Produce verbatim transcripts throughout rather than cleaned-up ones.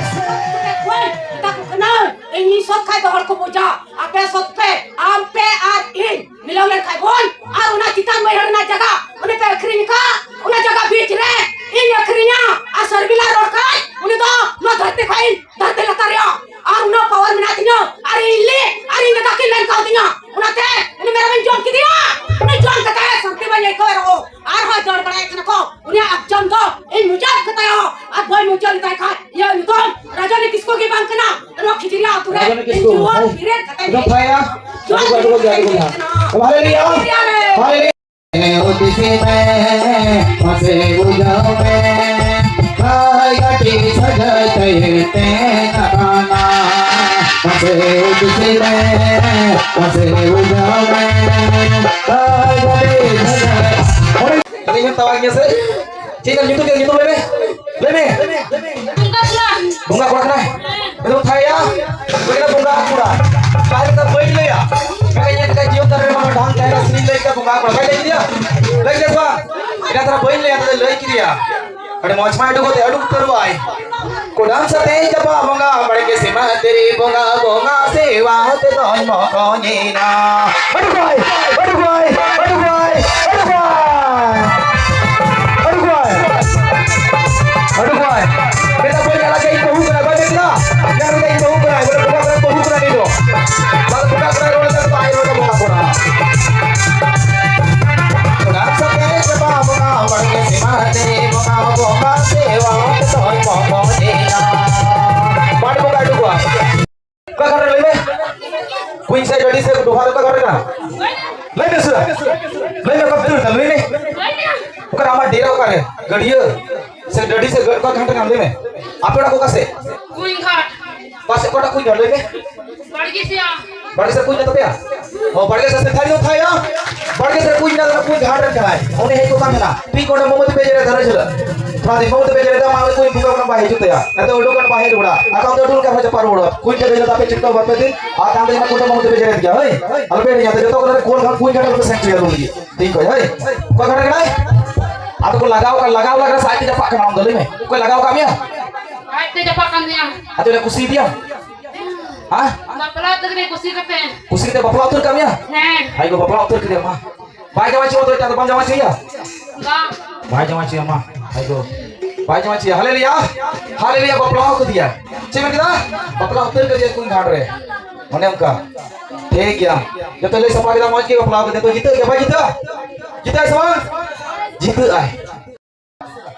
ᱢᱮᱛᱟ ᱠᱚ ᱠᱟᱱᱟ, ᱤᱧᱤᱧ ᱥᱚᱛ ᱠᱷᱟᱡ ᱫᱚ ᱦᱚᱲ ᱠᱚ ᱵᱩᱡᱟ, ᱟᱯᱮ ᱥᱚᱛ ᱯᱮ, ᱟᱢ ᱯᱮ ᱟᱨ ᱤᱧ ᱢᱤᱞᱟᱹᱣ ᱞᱮᱱᱠᱷᱟᱡ ᱵᱚᱱ, ᱟᱨ ᱚᱱᱟ ᱪᱮᱛᱟᱱ ᱵᱟᱹᱭᱦᱟᱹᱲ ᱨᱮᱱᱟᱜ ᱡᱟᱭᱜᱟ ᱚᱸᱰᱮ ᱯᱮ ᱟᱹᱠᱷᱨᱤᱧ ᱟᱠᱟᱫ, ᱚᱱᱟ ᱡᱟᱭᱜᱟ ᱵᱤᱪ ᱨᱮ ᱤᱧ ᱟᱹᱠᱷᱨᱤᱧᱟ, ᱟᱨ ᱥᱟᱨᱵᱤᱞᱟ ᱨᱚᱲ ᱠᱷᱟᱡ ᱩᱱᱤ ᱫᱚ ᱱᱚᱣᱟ ᱫᱷᱟᱹᱨᱛᱤ ᱠᱷᱚᱡ ᱤᱧ ᱫᱷᱟᱹᱨᱛᱤ ᱞᱟᱛᱟᱨ ᱨᱮᱭᱟᱜ ᱟᱨ ᱩᱱᱟᱹᱜ ᱯᱟᱣᱟᱨ ᱢᱮᱱᱟᱜ ᱛᱤᱧᱟᱹ, ᱟᱨ ᱤᱧ ᱞᱮ ᱟᱨ ᱤᱧ ᱫᱟᱫᱟ ᱠᱤᱱ ᱞᱮᱱ ᱠᱟᱣᱫᱤᱧᱟ᱾ ᱚᱱᱟᱛᱮ ᱩᱱᱤ ᱢᱮᱨᱚᱢᱤᱧ ᱡᱚᱢ ᱠᱮᱫᱮᱭᱟ᱾ ᱩᱱᱤ ᱡᱚᱢ ᱠᱟᱛᱮ ᱥᱟᱱᱛᱤ ᱵᱟᱹᱧ ᱟᱹᱭᱠᱟᱹᱣ ᱨᱮᱦᱚᱸ ᱟᱨᱦᱚᱸ ᱫᱟᱹᱲ ᱵᱟᱲᱟᱭᱮᱫ ᱠᱟᱱᱟ ᱠᱚ᱾ ᱩᱱᱤᱭᱟᱜ ᱟᱜᱡᱟᱢ ᱫᱚ ᱤᱧ ᱢᱩᱪᱟᱹᱫ ᱠᱟᱛᱟᱭᱟ᱾ ᱟᱨ ᱵᱟᱹᱧ ᱢᱩᱪᱟᱹᱫ ᱞᱮᱛᱟᱭ ᱠᱷᱟᱱ ᱤᱧᱟᱹᱜ ᱧᱩᱛᱩᱢ ᱨᱟᱡᱟᱱᱤ ᱠᱤᱥᱠᱩ ᱜᱮ ᱵᱟᱝ ᱠᱟᱱᱟ᱾ ᱱᱚᱣᱟ ᱠᱷᱤᱡᱲᱤᱭᱟ ᱟᱹᱛᱩ ᱨᱮ ᱨᱟᱡᱟᱱᱤ ᱤᱧ ᱠᱤᱥᱠᱩ, ᱡᱩᱣᱟᱹᱱ ᱦᱳᱭ᱾ ᱵᱤᱨᱮᱫ ᱠᱟᱛᱮ ᱮᱠᱫᱚᱢ ᱯᱷᱟᱭᱟ᱾ ᱡᱚᱦᱟᱨ ᱟᱹᱰᱤ ᱜᱮ ᱵᱚᱲ ᱡᱚᱦᱟᱨ ᱟᱹᱰᱤ ᱵᱚᱲ ᱡᱚᱦᱟᱨ᱾ ᱠᱟᱱᱟ᱾ ᱦᱟᱞᱮᱞᱩᱭᱟ᱾ ᱦᱟᱞᱮᱞᱩᱭᱟ᱾ ᱦᱟᱞᱮᱞᱩᱭᱟ᱾ ᱩᱫᱤᱥᱤ ᱢᱮ, ᱢᱟᱥᱮ ᱵᱩᱡᱷᱟᱹᱣ ᱢᱮ, ᱦᱟᱭ ᱜᱟᱹᱰᱤ ᱥᱟᱡᱟᱭ ᱛᱮ ᱛᱮᱱ ᱟᱠᱟᱱᱟ᱾ ᱢᱟᱥᱮ ᱩᱫᱤᱥᱤ ᱢᱮ, ᱢᱟᱥᱮ ᱵᱩᱡᱷᱟᱹᱣ ᱢᱮ, ᱦᱟᱭ ᱜᱟᱹᱰᱤ ᱥᱟᱡᱟᱭ᱾ ᱚᱸᱰᱮ ᱤᱧ ᱛᱟᱣᱟᱜ ᱜᱮᱭᱟ ᱥᱮ? ᱪᱮᱫ ᱮᱢ ᱧᱩᱛᱩᱢ ᱠᱮᱫᱟ? ᱧᱩᱛᱩᱢ ᱞᱟᱹᱭ ᱢᱮ᱾ ᱞᱟᱹᱭ ᱢᱮ᱾ ᱵᱚᱸᱜᱟ ᱠᱩᱲᱟ᱾ ᱵᱚᱸᱜᱟ ᱠᱚᱲᱟ ᱠᱟᱱᱟᱭ? ᱢᱮᱱᱫᱚ ᱛᱷᱟᱭᱟ᱾ ᱢᱮᱱᱫᱚ ᱵᱚᱸᱜᱟ ᱠᱚᱲᱟ᱾ ᱛᱟᱦᱞᱮ ᱫᱚ ᱵᱟᱹᱧ ᱞᱟᱹᱭᱟ᱾ ᱢᱮᱱᱠᱷᱟᱱ ᱤᱧᱟᱹᱜ ᱞᱮᱠᱟ ᱡᱤᱭᱚᱱ ᱛᱟᱞᱟ ᱨᱮ ᱢᱟᱱᱮ ᱰᱷᱟᱝ ᱛᱟᱦᱮᱱᱟ, ᱥᱮᱨᱮᱧ ᱞᱟᱹᱭ ᱠᱮᱫᱟ ᱵᱚᱸᱜᱟ ᱠᱚᱲᱟ᱾ ᱵᱟᱭ ᱞᱟᱹᱭ ᱠᱮᱫᱮᱭᱟ? ᱞᱟᱹᱭ ᱠᱮᱫᱟ ᱥᱮ ᱵᱟᱝ? ᱮᱴᱟᱜ ᱫᱷᱟᱨᱟ ᱵᱟᱹᱧ ᱞᱟᱹᱭᱟ, ᱛᱟᱦᱞᱮ ᱞᱟᱹᱭ ᱠᱮᱫᱮᱭᱟ᱾ ᱟᱹᱰᱤ ᱢᱚᱡᱽ ᱢᱟ ᱩᱰᱩᱠ ᱠᱟᱛᱮ ᱩᱰᱩᱠ ᱩᱛᱟᱹᱨᱚᱜ ᱟᱭ᱾ ᱠᱚᱰᱟᱢ ᱥᱟᱛᱮ ᱪᱟᱯᱟ ᱵᱚᱸᱜᱟ, ᱵᱟᱲᱜᱮ ᱥᱮᱢᱟ ᱛᱮᱨᱮ ᱵᱚᱸᱜᱟ, ᱵᱚᱸᱜᱟ ᱥᱮᱣᱟ ᱛᱮᱫᱚᱧ ᱢᱚᱠᱚᱧᱮᱱᱟ᱾ ᱟᱹᱰᱩ ᱠᱚᱭ, ᱟᱹᱰᱩ ᱠᱚᱭ, ᱟᱹᱰᱩ ᱠᱚᱭ, ᱟᱹᱰᱩ ᱠᱚᱭ, ᱟᱹᱰᱩ ᱠᱚᱭ, ᱟᱹᱰᱩ ᱠᱚᱭ᱾ ᱢᱮᱛᱟ ᱠᱚᱣᱟᱧ ᱟᱞᱟᱜ ᱜᱮ ᱤᱧ ᱵᱟᱹᱦᱩ ᱠᱟᱱᱟ, ᱵᱟᱭ ᱢᱮᱱ ᱠᱮᱫᱟ? ᱧᱮᱞ ᱢᱮ ᱤᱧ ᱵᱟᱹᱦᱩ ᱠᱟᱱᱟᱭ, ᱵᱚᱞᱮ ᱵᱚᱸᱜᱟ ᱠᱟᱱᱟ, ᱵᱟᱹᱦᱩ ᱠᱟᱱᱟ ᱱᱤᱛ ᱫᱚ᱾ ᱵᱟᱝ ᱵᱚᱸᱜᱟ ᱠᱟᱱᱟ, ᱨᱚᱲ ᱮᱫᱟ ᱛᱚ ᱟᱭᱳ ᱦᱚᱲ ᱫᱚ ᱵᱚᱸᱜᱟ ᱠᱟᱱᱟ᱾ ᱚᱱᱟ ᱥᱟᱛᱮ ᱪᱟᱵᱟ ᱵᱚᱸᱜᱟ, ᱵᱟᱲᱜᱮ ᱥᱮᱢᱟ ᱛᱮ ᱵᱚᱸᱜᱟ, ᱵᱚᱸᱜᱟ ᱥᱮᱣᱟ ᱛᱮᱫᱚᱧ ᱢᱚᱠᱚᱧᱮᱱᱟ᱾ ᱵᱟᱹᱰᱤ ᱵᱚᱸᱜᱟ ᱟᱹᱰᱩ ᱠᱚᱣᱟ᱾ ᱚᱠᱟ ᱜᱷᱟᱴ ᱨᱮ ᱞᱟᱹᱭ ᱢᱮ? ᱠᱩᱧ ᱥᱮ ᱰᱟᱹᱰᱤ ᱥᱮ ᱰᱚᱵᱷᱟᱜ ᱫᱚ ᱚᱠᱟ ᱜᱷᱟᱴ ᱨᱮ ᱠᱟᱱᱟ? ᱞᱟᱹᱭ ᱢᱮ ᱥᱮ᱾ ᱞᱟᱹᱭ ᱢᱮ, ᱚᱠᱟ ᱵᱷᱤᱛᱤᱨ ᱨᱮ, ᱞᱟᱹᱭ ᱢᱮ᱾ ᱚᱠᱟᱨᱮ ᱟᱢᱟᱜ ᱰᱮᱨᱟ ᱚᱠᱟᱨᱮ? ᱜᱟᱹᱰᱭᱟᱹ ᱥᱮ ᱰᱟᱹᱰᱤ ᱥᱮ ᱜᱟᱹ-, ᱚᱠᱟ ᱜᱷᱟᱴ ᱨᱮ ᱠᱟᱱᱟ? ᱞᱟᱹᱭ ᱢᱮ᱾ ᱟᱯᱮ ᱚᱲᱟᱜ ᱠᱚ ᱚᱠᱟ ᱥᱮᱫ? ᱠᱩᱧ ᱜᱷᱟᱴ᱾ ᱚᱠᱟ ᱥᱮᱫ, ᱚᱠᱟᱴᱟᱜ ᱠᱩᱧ ᱜᱷᱟᱴ? ᱞᱟᱹᱭ ᱢᱮ᱾ ᱵᱟᱲᱮ ᱵᱟᱲᱜᱮ ᱥᱮᱫ ᱠᱩᱧ ᱢᱮᱱᱟᱜ ᱛᱟᱯᱮᱭᱟ? ᱚ, ᱵᱟᱲᱜᱮ ᱥᱮᱫ ᱥᱮ ᱛᱷᱟᱹᱨᱤ ᱫᱚ ᱛᱷᱟᱭᱟ᱾ ᱵᱟᱲᱜᱮ ᱥᱮᱫ ᱠᱩᱧ ᱢᱮᱱᱟᱜ ᱛᱟᱯᱮᱭᱟ, ᱠᱩᱧ ᱜᱷᱟᱴ ᱨᱮᱱ ᱠᱟᱱᱟᱭ᱾ ᱩᱱᱤ ᱦᱮᱡ ᱠᱚᱜ ᱠᱟᱱ ᱛᱟᱦᱮᱱᱟ᱾ ᱛᱤ ᱠᱚ ᱚᱸᱰᱮ ᱢᱳᱢᱵᱟᱛᱤ ᱯᱮ ᱡᱮᱨᱮᱫᱟ, ᱫᱷᱟᱨᱮ ᱡᱷᱟᱹᱞᱟᱹᱜ᱾ ᱛᱷᱚᱲᱟ ᱫᱤᱱ ᱢᱳᱢᱵᱟᱛᱤ ᱯᱮ ᱡᱮᱨᱮᱫᱟ, ᱢᱟ ᱩᱱᱤ ᱠᱩᱧ ᱵᱷᱩᱜᱟᱹᱜ ᱠᱟᱱᱟ, ᱵᱟᱭ ᱦᱤᱡᱩᱜ ᱛᱟᱭᱟ᱾ ᱱᱤᱛᱚᱜ ᱩᱰᱩᱠ ᱠᱟᱱᱟ, ᱵᱟᱭ ᱦᱮᱡ ᱨᱩᱣᱟᱹᱲᱟ᱾ ᱟᱨ ᱛᱟᱭᱚᱢ ᱛᱮ ᱩᱰᱩᱠ ᱞᱮᱱᱠᱷᱟᱱ ᱟᱨᱦᱚᱸ ᱪᱟᱯᱟ ᱨᱩᱣᱟᱹᱲᱚᱜᱼᱟ᱾ ᱠᱩᱧ ᱴᱷᱮᱱ ᱫᱮᱡ ᱠᱟᱛᱮ ᱟᱯᱮ ᱪᱮᱫ ᱠᱚ ᱵᱟᱯᱮ ᱫᱤᱱ, ᱟᱨ ᱛᱟᱭᱚᱢ ᱛᱮ ᱡᱮᱢᱚᱱ ᱠᱩᱧ ᱴᱷᱮᱱ ᱢᱳᱢᱵᱟᱛᱤ ᱯᱮ ᱡᱮᱨᱮᱫ ᱜᱮᱭᱟ, ᱦᱳᱭ? ᱟᱞᱚᱯᱮ ᱦᱤᱲᱤᱧᱟ, ᱛᱚ ᱡᱚᱛᱚ ᱠᱚ ᱠᱩᱧ ᱜᱷᱟᱴ ᱨᱮᱯᱮ ᱥᱮᱱ ᱦᱚᱪᱚᱭᱟ ᱞᱩ ᱞᱟᱹᱜᱤᱫ᱾ ᱛᱤᱧ ᱠᱷᱚᱡ, ᱦᱳᱭ? ᱚᱠᱚᱭ ᱜᱷᱟᱴ ᱨᱮ ᱠᱟᱱᱟᱭ? ᱟᱫᱚ ᱠᱚ ᱞᱟᱜᱟᱣ ᱠᱟᱱ, ᱞᱟᱜᱟᱣ ᱞᱟᱜᱟᱣ ᱥᱮ ᱟᱡ ᱛᱮ ᱪᱟᱯᱟᱜ ᱠᱟᱱᱟ? ᱟᱢ ᱫᱚ ᱞᱟᱹᱭ ᱢᱮ, ᱚᱠᱚᱭ ᱞᱟᱜᱟᱣ ᱠᱟᱜ ᱢᱮᱭᱟ? ᱟᱡ ᱛᱮ ᱪᱟᱯᱟᱜ ᱠᱟᱱ ᱛᱤᱧᱟ᱾ ᱟᱫᱚ ᱞᱮ ᱠᱩᱥᱤᱭᱟᱫᱮᱭᱟ? ᱦᱮᱸ? ᱵᱟᱯᱞᱟ ᱩᱛᱟᱹᱨ ᱠᱮᱫᱮ ᱠᱩᱥᱤ ᱠᱟᱛᱮ᱾ ᱠᱩᱥᱤ ᱠᱟᱛᱮ ᱵᱟᱯᱞᱟ ᱩᱛᱟᱹᱨ ᱠᱟᱜ ᱢᱮᱭᱟ? ᱦᱮᱸ᱾ ᱦᱟᱭ ᱜᱳ, ᱵᱟᱯᱞᱟ ᱩᱛᱟᱹᱨ ᱠᱮᱫᱮᱭᱟ ᱢᱟ᱾ ᱵᱟᱭ ᱡᱟᱶᱟᱭ ᱦᱚᱪᱚᱣᱟ ᱛᱚ, ᱮᱴᱟᱜ ᱫᱚ ᱵᱟᱢ ᱡᱟᱶᱟᱭ ᱦᱚᱪᱚᱭᱟ? ᱵᱟᱝ᱾ ᱵᱟᱭ ᱡᱟᱶᱟᱭ ᱦᱚᱪᱚᱭᱟ ᱢᱟ᱾ ᱦᱟᱭ ᱜᱳ᱾ ᱵᱟᱭ ᱡᱟᱶᱟᱭ ᱦᱚᱪᱚᱭᱟ᱾ ᱦᱟᱞᱮᱞᱩᱭᱟ᱾ ᱦᱟᱞᱮᱞᱩᱭᱟ, ᱵᱟᱯᱞᱟ ᱠᱮᱫᱮᱭᱟ᱾ ᱪᱮᱫ ᱢᱮᱱ ᱠᱮᱫᱟ? ᱵᱟᱯᱞᱟ ᱩᱛᱟᱹᱨ ᱠᱮᱫᱮᱭᱟ ᱠᱩᱧ ᱜᱷᱟᱴ ᱨᱮ᱾ ᱚᱱᱮ ᱚᱱᱠᱟ᱾ ᱴᱷᱤᱠ ᱜᱮᱭᱟ᱾ ᱡᱚᱛᱚ ᱞᱟᱹᱭ ᱥᱟᱯᱷᱟ ᱠᱮᱫᱟ, ᱢᱚᱡᱽ ᱜᱮ ᱵᱟᱯᱞᱟ ᱠᱮᱫᱮᱭᱟ᱾ ᱛᱚ ᱡᱤᱛᱟᱹᱜ ᱜᱮᱭᱟ, ᱵᱟᱭ ᱡᱤᱛᱟᱹᱜᱼᱟ? ᱡᱤᱛᱟᱹᱜ ᱟᱭ ᱥᱮ ᱵᱟᱝ? ᱡᱤᱛᱟᱹᱜ ᱟᱭ᱾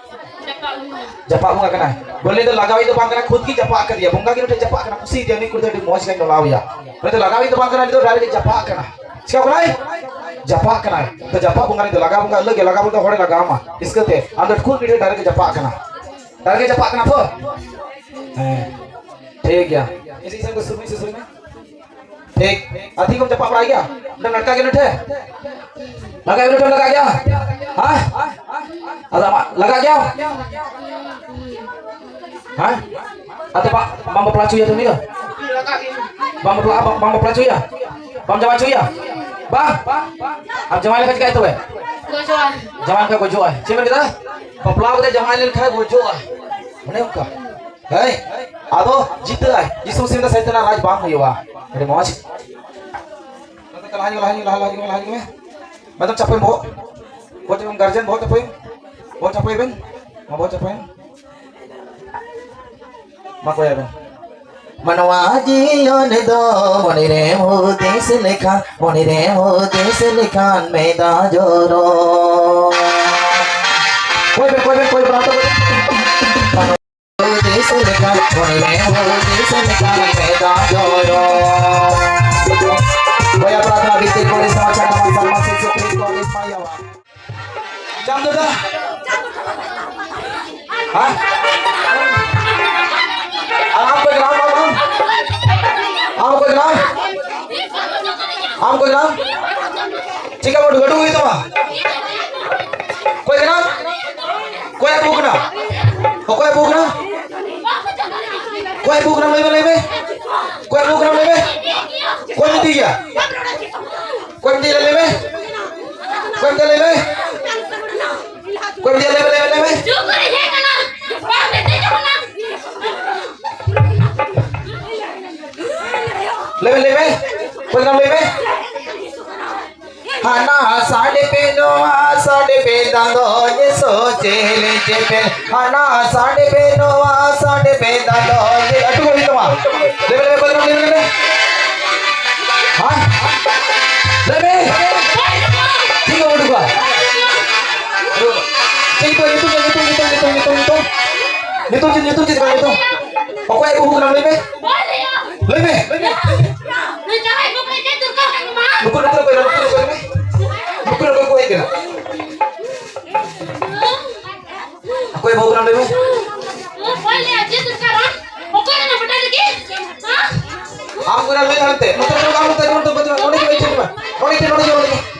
ᱡᱟᱯᱟᱜ ᱵᱚᱸᱜᱟ ᱠᱟᱱᱟᱭ᱾ ᱵᱚᱞᱮ ᱫᱚ ᱞᱟᱜᱟᱣᱤᱡ ᱫᱚ ᱵᱟᱝ ᱠᱟᱱᱟ, ᱠᱷᱩᱫ ᱜᱮ ᱡᱟᱯᱟᱜ ᱠᱟᱫᱮᱭᱟ᱾ ᱵᱚᱸᱜᱟ ᱜᱮ ᱱᱩᱭ ᱴᱷᱮᱱ ᱡᱟᱯᱟᱜ ᱠᱟᱱᱟ, ᱠᱩᱥᱤ ᱫᱮᱭᱟ, ᱱᱩᱭ ᱠᱩᱲᱤ ᱫᱚ ᱟᱹᱰᱤ ᱢᱚᱡᱽ ᱜᱮᱧ ᱰᱚᱞᱟᱣ ᱮᱭᱟ᱾ ᱱᱩᱭ ᱫᱚ ᱞᱟᱜᱟᱣᱤᱡ ᱫᱚ ᱵᱟᱝ ᱠᱟᱱᱟ, ᱱᱩᱭ ᱫᱚ direct ᱡᱟᱯᱟᱜ ᱠᱟᱱᱟ᱾ ᱪᱤᱠᱟ ᱠᱟᱱᱟᱭ? ᱡᱟᱯᱟᱜ ᱠᱟᱱᱟᱭ᱾ ᱛᱚ ᱡᱟᱯᱟᱜ ᱵᱚᱸᱜᱟ ᱱᱩᱭ ᱫᱚ ᱞᱟᱜᱟᱣ ᱵᱚᱸᱜᱟ ᱟᱞᱟᱜᱽ ᱜᱮ, ᱞᱟᱜᱟᱣ ᱵᱚᱸᱜᱟ ᱦᱚᱲᱮ ᱞᱟᱜᱟᱣ ᱟᱢᱟ᱾ ᱤᱥᱠᱟᱹ ᱛᱮ ᱟᱢ ᱫᱚ ᱠᱷᱩᱫ ᱱᱩᱭ ᱴᱷᱮᱱ direct ᱡᱟᱯᱟᱜ ᱠᱟᱱᱟ᱾ Direct ᱡᱟᱯᱟᱜ ᱠᱟᱱᱟ ᱛᱚ? ᱦᱮᱸ᱾ ᱴᱷᱤᱠ ᱜᱮᱭᱟ᱾ ᱤᱥᱤ ᱤᱥᱤᱱ ᱠᱚ ᱥᱩᱨ ᱢᱮ, ᱤᱥᱤ ᱥᱩᱨ ᱢᱮ᱾ ᱴᱷᱤᱠ᱾ ᱟᱨ ᱛᱤ ᱠᱚᱢ ᱪᱟᱯᱟᱜ ᱵᱟᱲᱟᱭ ᱜᱮᱭᱟ? ᱚᱸᱰᱮ ᱱᱟᱴᱠᱟ ᱜᱮ ᱱᱩᱭ ᱴᱷᱮᱱ᱾ ᱞᱟᱜᱟᱜ ᱜᱮᱭᱟ, ᱱᱩᱭ ᱴᱷᱮᱱ ᱞᱟᱜᱟᱜ ᱜᱮᱭᱟ? ᱦᱮᱸ? ᱟᱫᱚ ᱟᱢᱟᱜ ᱞᱟᱜᱟᱜ ᱜᱮᱭᱟ? ᱦᱮᱸ? ᱟᱫᱚ ᱵᱟ-, ᱵᱟᱢ ᱵᱟᱯᱞᱟ ᱦᱚᱪᱚᱭᱟ ᱛᱚ ᱩᱱᱤ ᱫᱚ? ᱵᱟᱢ ᱵᱟᱯᱞᱟ, ᱵᱟᱢ, ᱵᱟᱢ ᱵᱟᱯᱞᱟ ᱦᱚᱪᱚᱭᱟ? ᱵᱟᱢ ᱡᱟᱶᱟᱭ ᱦᱚᱪᱚᱭᱟ? ᱵᱟᱝ? ᱟᱨ ᱡᱟᱶᱟᱭ ᱞᱮᱠᱷᱟᱱ ᱪᱤᱠᱟᱹᱭ ᱛᱚᱵᱮ? ᱜᱚᱡᱚᱜᱼᱟ᱾ ᱡᱟᱶᱟᱭ ᱞᱮᱠᱷᱟᱱ ᱜᱚᱡᱚᱜᱼᱟᱭ᱾ ᱪᱮᱫ ᱢᱮᱱ ᱠᱮᱫᱟ? ᱵᱟᱯᱞᱟ ᱠᱟᱛᱮ ᱡᱟᱶᱟᱭ ᱞᱮᱱᱠᱷᱟᱱ ᱜᱚᱡᱚᱜᱼᱟᱭ᱾ ᱚᱱᱮ ᱚᱱᱠᱟ᱾ ᱦᱮᱸ, ᱟᱫᱚ ᱡᱤᱛᱟᱹᱜ ᱟᱭ᱾ ᱡᱤᱥᱩ ᱢᱟᱹᱥᱤᱦ ᱢᱮᱱᱫᱟ, "ᱥᱟᱭᱛᱟᱱᱟᱜ ᱨᱟᱡᱽ ᱵᱟᱝ ᱦᱩᱭᱩᱜᱼᱟ᱾" ᱟᱹᱰᱤ ᱢᱚᱡᱽ᱾ ᱞᱟᱦᱟ ᱦᱤᱡᱩᱜ ᱢᱮ, ᱞᱟᱦᱟ ᱦᱤᱡᱩᱜ ᱢᱮ, ᱞᱟᱦᱟ ᱦᱤᱡᱩᱜ ᱢᱮ, ᱞᱟᱦᱟ ᱦᱤᱡᱩᱜ ᱢᱮ᱾ ᱢᱮᱫᱚᱢ ᱪᱟᱯᱚᱭ ᱵᱚᱦᱚᱜ᱾ ᱵᱚᱦᱚᱜ ᱪᱟᱯᱚᱭ, guardian ᱵᱚᱦᱚᱜ ᱪᱟᱯᱚᱭ᱾ ᱵᱚᱦᱚᱜ ᱪᱟᱯᱚᱭ ᱵᱮᱱ᱾ ᱢᱟ ᱵᱚᱦᱚᱜ ᱪᱟᱯᱚᱭ ᱵᱮᱱ᱾ ᱢᱟ ᱠᱚᱭᱟ ᱵᱮᱱ᱾ ᱢᱟᱱᱣᱟ ᱡᱤᱭᱚᱱ ᱫᱚ ᱢᱚᱱᱮ ᱨᱮ ᱦᱩᱫᱤᱥ ᱞᱮᱠᱷᱟᱱ, ᱢᱚᱱᱮ ᱨᱮ ᱦᱩᱫᱤᱥ ᱞᱮᱠᱷᱟᱱ ᱢᱮᱫ ᱫᱟᱜ ᱡᱚᱨᱚ᱾ ᱠᱚᱭ ᱵᱮᱱ, ᱠᱚᱭ ᱵᱮᱱ, ᱠᱚᱭ ᱵᱮᱱ, ᱠᱚᱭ ᱵᱮᱱ᱾ ᱦᱩᱫᱤᱥ ᱞᱮᱠᱷᱟᱱ, ᱢᱚᱱᱮ ᱨᱮ ᱦᱩᱫᱤᱥ ᱞᱮᱠᱷᱟᱱ ᱢᱮᱫ ᱫᱟᱜ ᱡᱚᱨᱚ᱾ ᱵᱚᱭᱦᱟ ᱯᱨᱟᱨᱛᱷᱱᱟ ᱵᱷᱤᱛᱤᱨ ᱠᱚᱨᱮ ᱥᱟᱢᱟᱪᱟᱨ ᱱᱟᱢᱟᱱ ᱥᱟᱨᱢᱟ ᱥᱤᱥᱩ ᱠᱨᱤᱥᱴᱚ ᱤᱥᱢᱟᱭᱟᱣᱟ᱾ ᱪᱟᱸᱫᱚ ᱫᱟ᱾ ᱦᱮᱸ? ᱟᱨ ᱟᱢ ᱯᱮ ᱜᱨᱟᱢ ᱵᱟᱵᱟ? ᱟᱢ ᱚᱠᱚᱭ ᱠᱟᱱᱟᱢ? ᱟᱢ ᱚᱠᱚᱭ ᱠᱟᱱᱟᱢ? ᱪᱮᱠᱟ ᱵᱟᱹᱴᱩ ᱵᱟᱹᱴᱩ ᱦᱩᱭᱩᱜ ᱛᱟᱢᱟ? ᱚᱠᱚᱭ ᱠᱟᱱᱟᱢ? ᱚᱠᱚᱭᱟᱜ ᱵᱟᱹᱦᱩ ᱠᱟᱱᱟᱢ? ᱚᱠᱚᱭᱟᱜ ᱵᱟᱹᱦᱩ ᱠᱟᱱᱟᱢ? ᱚᱠᱚᱭᱟᱜ ᱵᱟᱹᱦᱩ ᱠᱟᱱᱟᱢ? ᱞᱟᱹᱭ ᱢᱮ, ᱞᱟᱹᱭ ᱢᱮ᱾ ᱚᱠᱚᱭᱟᱜ ᱵᱟᱹᱦᱩ ᱠᱟᱱᱟᱢ? ᱞᱟᱹᱭ ᱢᱮ᱾ ᱚᱠᱚᱭᱮᱢ ᱤᱫᱤᱭᱮᱭᱟ? ᱚᱠᱚᱭᱮᱢ ᱤᱫᱤᱭᱮᱭᱟ? ᱞᱟᱹᱭ ᱢᱮ᱾ ᱚᱠᱚᱭᱮᱢ ᱤᱫᱤᱭᱮᱭᱟ? ᱞᱟᱹᱭ ᱢᱮ᱾ ᱚᱠᱚᱭᱮᱢ ᱤᱫᱤᱭᱮᱭᱟ? ᱞᱟᱹᱭ ᱢᱮ, ᱞᱟᱹᱭ ᱢᱮ, ᱞᱟᱹᱭ ᱢᱮ᱾ ᱞᱟᱹᱭ ᱢᱮ, ᱞᱟᱹᱭ ᱢᱮ᱾ ᱚᱠᱚᱭ ᱠᱟᱱᱟᱢ? ᱞᱟᱹᱭ ᱢᱮ᱾ ᱦᱟᱱᱟ ᱥᱟᱰᱮ ᱯᱮ, ᱱᱚᱣᱟ ᱥᱟᱰᱮ ᱯᱮ, ᱫᱟᱸᱫᱚ ᱡᱮ ᱥᱚ ᱪᱮᱦᱮᱞᱮ ᱪᱮᱯᱮᱞ᱾ ᱦᱟᱱᱟ ᱥᱟᱰᱮ ᱯᱮ, ᱱᱚᱣᱟ ᱥᱟᱰᱮ ᱯᱮ, ᱫᱟᱸᱫᱚ ᱡᱮ, ᱟᱹᱛᱩ ᱠᱚ ᱦᱩᱭᱩᱜ ᱛᱟᱢᱟ᱾ ᱞᱟᱹᱭ ᱢᱮ, ᱞᱟᱹᱭ ᱢᱮ, ᱚᱠᱚᱭ ᱠᱟᱱᱟᱢ? ᱞᱟᱹᱭ ᱢᱮ, ᱞᱟᱹᱭ ᱢᱮ᱾ ᱦᱮᱸ? ᱞᱟᱹᱭ ᱢᱮ᱾ ᱪᱮᱫ ᱠᱚ ᱩᱰᱩᱠᱚᱜᱼᱟ? ᱪᱮᱫ ᱠᱚ ᱧᱩᱛᱩᱢ, ᱧᱩᱛᱩᱢ, ᱧᱩᱛᱩᱢ, ᱧᱩᱛᱩᱢ, ᱧᱩᱛᱩᱢ, ᱧᱩᱛᱩᱢ? ᱧᱩᱛᱩᱢ ᱪᱮᱫ, ᱧᱩᱛᱩᱢ ᱪᱮᱫ ᱠᱟᱱᱟ ᱧᱩᱛᱩᱢ? ᱚᱠᱚᱭ ᱵᱟᱹᱦᱩ ᱠᱟᱱᱟᱢ? ᱞᱟᱹᱭ ᱢᱮ᱾ ᱞᱟᱹᱭ ᱢᱮ᱾ ᱱᱩᱠᱩ, ᱱᱩᱠᱩ ᱚᱠᱚᱭ ᱠᱟᱱᱟ? ᱱᱩᱠᱩ, ᱱᱩᱠᱩ ᱠᱚ ᱦᱮᱡ ᱠᱟᱱᱟ᱾ ᱚᱠᱚᱭ ᱵᱟᱹᱦᱩ ᱠᱟᱱᱟᱢ? ᱞᱟᱹᱭ ᱢᱮ᱾ ᱟᱢ ᱠᱚ ᱞᱟᱹᱭ ᱦᱟᱱᱛᱮ᱾ ᱱᱚᱛᱮ ᱫᱚ ᱵᱟᱝ, ᱱᱚᱛᱮ ᱫᱚ ᱱᱚᱰᱮ ᱜᱮ ᱵᱟᱹᱧ ᱪᱮᱫ ᱢᱟ᱾ ᱱᱚᱰᱮ ᱜᱮ, ᱱᱚᱰᱮ ᱜᱮ, ᱱᱚᱰᱮ ᱜᱮ᱾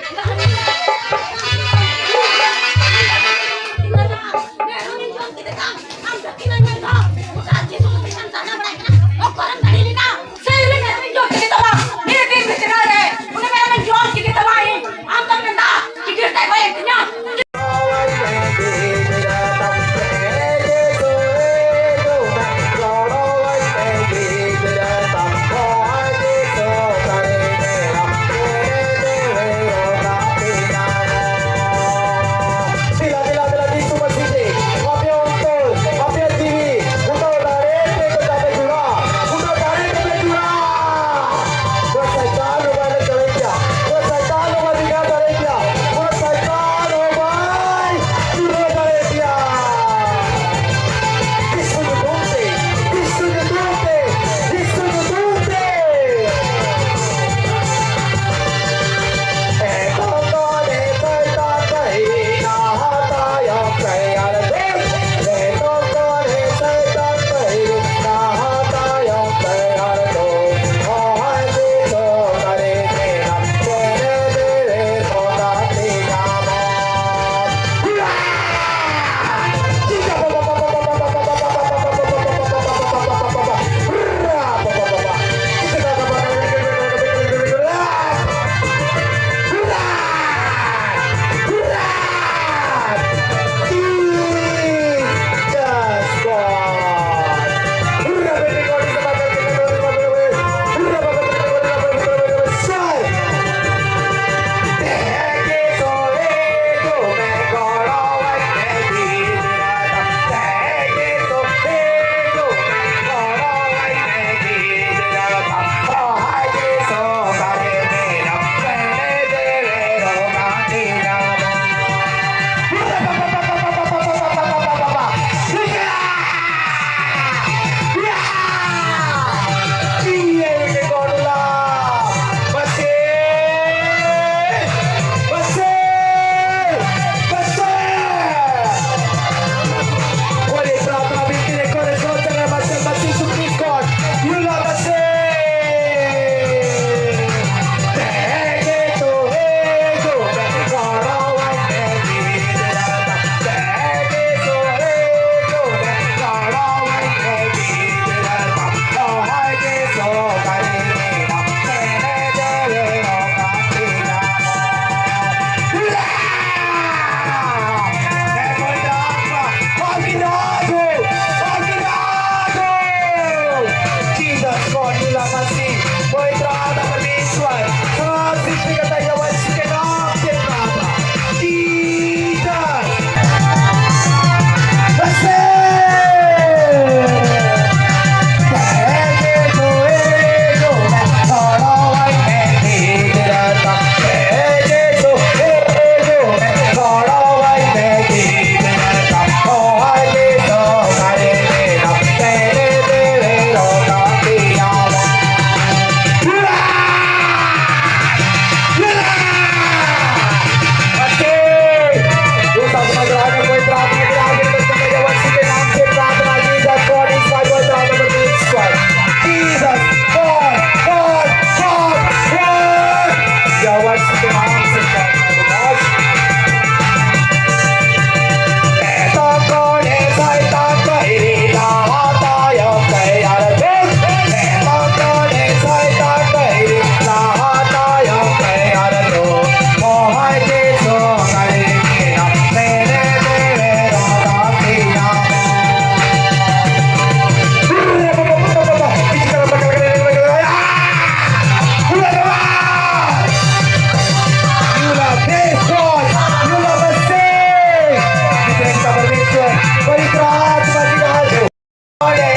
Olha